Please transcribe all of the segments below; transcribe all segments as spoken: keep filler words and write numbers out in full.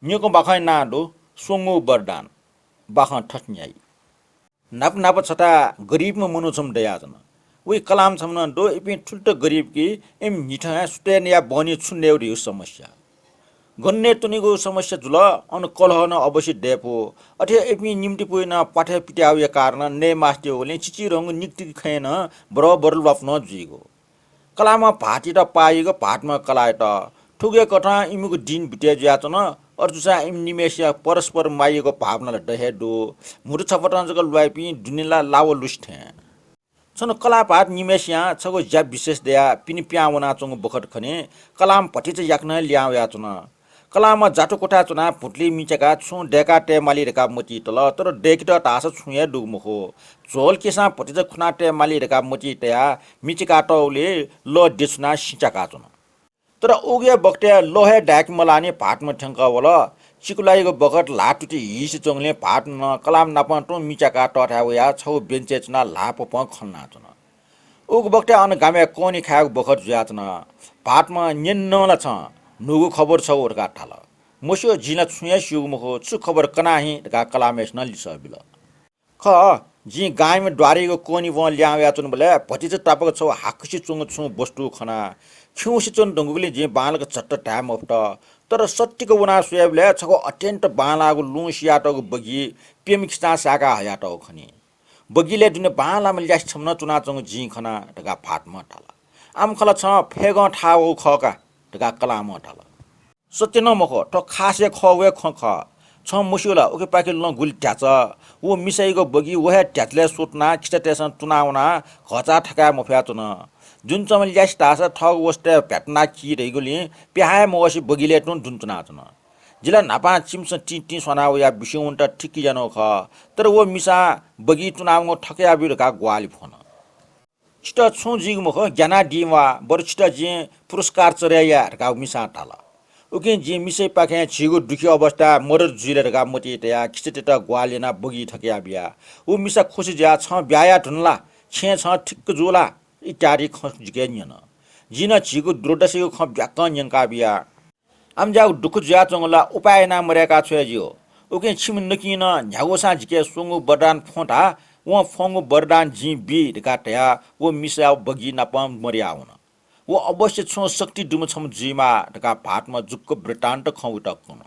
न्यंकं बाखंया नां दु स्वंगू वरदान। बाखं थथे न्याइ। न्हापा न्हापा छता गरिबम्ह मनू छम्ह दयाच्वन। वइ कलाम छम्ह नं दु, इपिं थुलि तक गरिब कि इमि न्हिथं हे सुथय् नयाः बहनी छु नयेगु धइगु समस्या। गन नये त्वनेगु समस्या जुल, अन कलह नं अवश्य दयेफु। अथे हे इपिं निम्तिपुइ नं प्वाथय् पित्याःगुया कारणं नये मास्ति वःगुलिं चिचिधंगु निकतिनि खँय् नं बरबरल्वापु नं जुइगु। कलामं भाःतयात पाः याइगु, भाःतम्ह कलाःयात। थुगु हे कथं इमिगु दिं बितय् जुयाच्वन। अथे जूसां इमि निम्हय्सिया परस्पर मायायागु भावना ला द हे दु। म्हुतु छपतं जक ल्वाइपिं दुने ला लाव लुसे थें। छन्हु कलाः भाःत निम्हय्सियां छगू ज्या विशेष दयाः पिने पिहां वनाच्वंगु बखत खनी कलाम भतिचा याकनं लिहां वयाच्वन। कलामं जात्रा क्वथाय् च्वनाः भुतुलिइ मिचाकाः छुं दय्का तयेमाली धकाः मतिइ तल, तर दय्केत धाःसा छुं हे दुगु मखु। झ्वलकेसां भतिचा खुना तयेमाली धकाः मतिइ तयाः मिचाकातःगुलिइ लः देछुनाः सिँचाकाच्वन। तर उगु हे बखतय् लः हे दाय्के मलाःनि भाःतम्ह थ्यंकः वल। चिकुलाइगु बखत ल्हाः तुति हिसे च्वंगुलिं भाःतम्ह नं कलाम नापं तुं मिचाकाः तःथाय् वयाः छगू बेन्चय् च्वनाः ल्हाः पपं खँ ल्हानाच्वन। उगु बखतय् अन गामय् कःनि खायेगु बखत जुयाच्वन। भाःतम्हं न्यन नं ला छं, न्हूगु खबर छगू धकाः धाल। मस्यू, जिं ला छुं हे स्यूगु मखु, छु खबर कनाः हिँ धकाः कलामय्सिनं लिसः बिल। खः, जिं गामय् द्वारयागु कःनि वं लिहां वयाच्वनाबलय् भतिचा तापाक छगू हाकुसे च्वंगु छुं वस्तु खना। खिउँसे च्वने धुंकूगुलिं जिं बांलाक झट्ट धाये मफुत। तर सत्तिक वनाः स्वयेबलय् छगू अत्यन्त बांलाःगु लुँ सियातःगु बगी प्यम्ह खिचां साय्काः हयातःगु खनी। बगिलय् दुने बांलाःम्ह ल्यासे छम्ह नं च्वनाच्वंगु जिं खना धकाः भाःतम्हं धाल। आम खँ ला छं फय्गं थाः वःगु खः का धकाः कलामं धाल। सत्य नं मखु, थ्व खास हे खःगु हे खँ खः। छं मस्यू ला, उखेपाखे लँ गुलि ध्याचः। व मिसायागु बगी व हे ध्याचलय् स्वतुनाः खिचातय्सं तुना वनाः घःचाः थकाये मफयाच्वन। दुने च्वंम्ह ल्यासे धाःसा थःगु वसतय् भ्यातुना की धइगुलिं पिहां हे मवसे बगिलय् तुं दुने च्वनाच्वन। जि ला न्हापां छिमिसं तिं तिं स्वाना वयाः बिस्युं वनेत ठीक यानागु खः, तर व मिसां बगी तुनावंगु थकयाब्यु धकाः ग्वाहालि फ्वन। छितः छुं जुइगु मखु, ग्यानादीम्ह वा, बरु छितः जिं पुरस्कार चढय् याये धकाः मिसां धाल। उकिं जिं मिसायापाखें झीगु दुःखी अवस्थाय् मदत जुइ ला धकाः मतिइ तयाः खिचातय्त ग्वाहालि यानाः बगी थकयाबिया। व मिसा खुसी जुयाः छं ब्याहा याये धुन ला, छेँय् छं ठिक्क जू ला इत्यादि खँ जिके न्यन। जिं नं झीगु दुर्दशायागु खँ ब्याक्कं न्यंकाबिया। आमज्याःगु दुःख जुयाच्वंगु ला उपाय यानाः मदय्का छ्वये ज्यू। उकिं छिमि नकिं नं न्ह्यागुसां जिके स्वंगू वरदान फ्वँ धाः, वं फ्वंगु वरदान जिं बी धकाः धयाः व मिसा बगी नापं मदयावन। व अवश्य छुं शक्ति दुम्ह छम्ह जुइमाः धकाः भाःतम्हं जुक्क वृत्तान्त खँ वइत कन।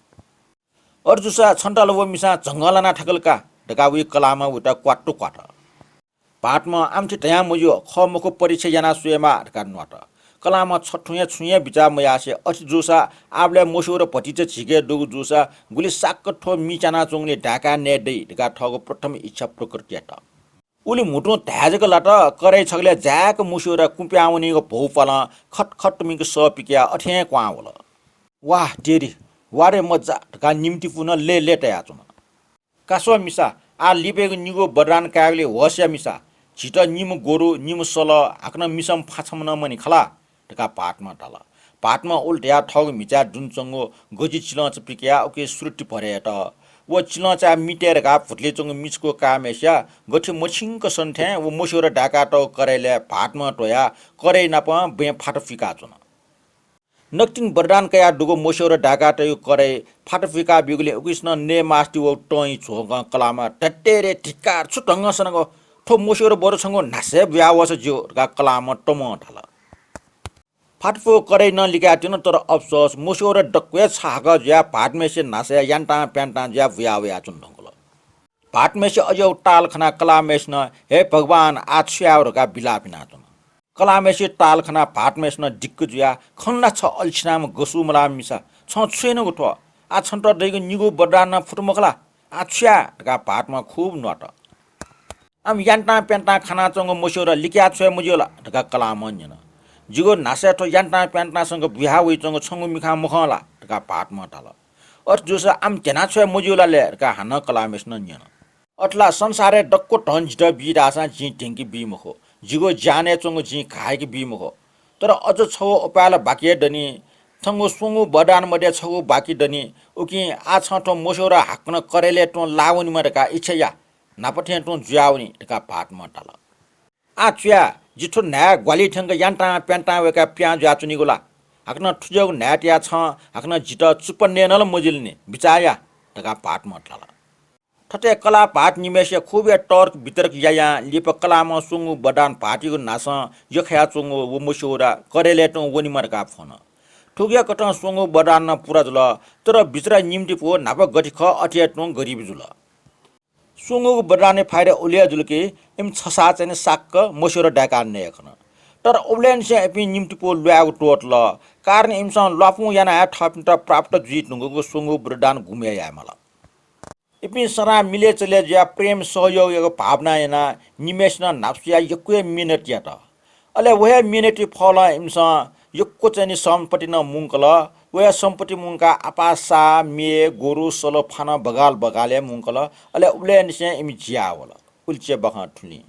अथे जूसा छन्त ला व मिसां झंगः लाना थकल का धकाः वइ कलामं वइत क्वात्तु क्वात। भाःतम्हं आमथि धयां मज्यू, खः मखु परीक्षा यानाः स्वयेमाः धकाः न्वात। कलामं छथुं हे छुं हे बिचाः मयासें अथे जूसा आबलय् मस्यू र भतिचा झीके दुगु जूसा गुलि साक्क थ्व मि च्यानाच्वंगुलिं दाय्काः नये दइ धकाः थःगु प्रथम इच्छा प्रकट यात। उलि म्हुतुं धाये जक लात, करय् छगलय् जाय्क मस्यू र कुँ पिहां वनीगु भौपालं खट खट मिक सः पिकयाः अथें क्वहां वल। वाह तेरी, वा रे मज्जा धकाः निम्तिपुं नं लय्‌लय् तयाच्वन। का स्व मिसा, आः लिपायागु निगू वरदान कायेगुलिइ होश या मिसा, झीत निम्ह गोरु, निम्ह सलः, हाकनं मिसाम्ह फ्वाँ छम्ह नं मन्हि खला धकाः भाःतम्हं धाल। भाःतम्हं उलि धयाः थःगु म्हिचाय् दुने च्वंगु गजि चिलंचा पिकयाः उकी सुरुट्टि भरे यात। व चिलंचाय् मि तये धकाः भुतुलिइ च्वंगु मिचुकू काय्म्हय्सिया गथे मछिंक सने थें व मस्यू र दाय्कातःगु करय्‌लय् भाःतम्हं त्वयाः करय् नापं बँय् फात फुइकाच्वन। नकतिनि वरदान कयाः दुगु मस्यू र दाय्कातःगु करय् फात फुइका ब्यूगुलिं उकिसनं नये मास्ति वःगु तंइ झ्वंकं कलामं, धत्तेरे धिक्कार, छु ढंगं सनागु, थ्व मस्यू र बरु छंगु न्हासय् बुया वःसा ज्यू धकाः कलामं तमं धाल। फात फुगु करय् नं लिकाय् त्यन, तर अफसोस मस्यू र दक्व हे छहाकः जुयाः भाःतम्हय्सिया न्हासय् यान्तां प्यान्तां जुयाः बुया वयाच्वन धुंकल। भाःतम्हय्सिया अज्याःगु ताल खनाः कलामय्सिनं, हे भगवान, आः छु यायेगु धकाः बिलाप यानाच्वन। कलामय्सिया ताल खनाः भाःतम्हय्सिनं दिक्क जुयाः, खन ला छ अल्छिनाम्ह गसु मलाःम्ह मिसा, छं छु यानागु थ्व? आः छन्त दइगु निगू वरदान नं फुत मखु ला? आः छु याये धकाः भाःतम्हं खुब न्वात। आम यान्तां प्यान्तां खानाच्वंगु मस्यू र लिकया छ्वये मज्यू ला धकाः कलामं न्यन। जिगु न्हासय् थ्व यान्तां प्यान्तांसंक बुया वइच्वंगु छंगु मिखां मखं ला धकाः भाःतम्हं धाल। अथे जूसा आम ध्यना छ्वये मज्यू ला ले धकाः हानं कलामय्सिनं न्यन। अथे ला संसारय् दक्व धन जितः बी धाःसां जिं ध्यंके बी मखु। जिगु ज्यानय् च्वंगु जिं घाःयाके बी मखु। तर अझ छगू उपाय ला बाकी हे दनि। छंगु स्वंगू वरदान मध्ये छगू बाकी दनि। उकिं आः छं थ्व मस्यू र हाकनं करय्‌लय् तुं लाः वनेमा धकाः इच्छा या। न्हापा थें तुं जुयावनी धकाः भाःतम्हं धाल। आः छु याये, जि थ्व न्हाय् ग्वालिइ थ्यंक यान्तां प्यान्तां वय्‌काः पिहां जुयाच्वनीगु ला? हाकनं थुज्याःगु न्हाय्‌तया छं हाकनं जितः चुप्पा नयेनं ला मजिल नि, बिचाः या धकाः भाःतम्हं धाल। थथे कलाः भाःत निम्हय्‌सिया खुबया तर्क वितर्क यायां लिपा कलाःम्हं स्वंगू बरदान भाःतयागु न्हासं यख्खायाच्वंगु व मस्यौरा करेलय् तुं वनेमा धकाः फ्वन। थुकिया कथं स्वंगू बरदान नं पूरा जुल, तर बिचरा निम्तिपु न्हापा गथे खः अथे हे तुं गरिब जुल। स्वंगूगु बरदानया फाइदा उलि हे जुल कि इमि छसाः चाहिँ नि साक्क मस्यौरा दाय्‌काः नये खन। तर उबलय्‌निसें इपिं निम्तिपु ल्वायेगु त्वःतल। कारण इमिसं ल्वापुं यानाः हे थःपिन्त प्राप्त जुइ धुंकूगु स्वंगू बरदान गुम हे याये माल। इपिं सदां मिलय् चले जुयाः प्रेम सहयोगयागु भावना यानाः निम्हय्‌सिनं न्हापा स्वयाः यक्व हे मेहनत यात। अले व हे मेहनतया फलं इमिसं यक्व चाहिँ नि सम्पत्ति नं मुंकल। व हे सम्पत्ति मुंकाः आपाः साः, म्ये, गोरु, सल, फानं बगाल बगालय् मुंकल। अले उबलय्‌निसें इमि जियाः वल। उलिचे बाखं थुलि।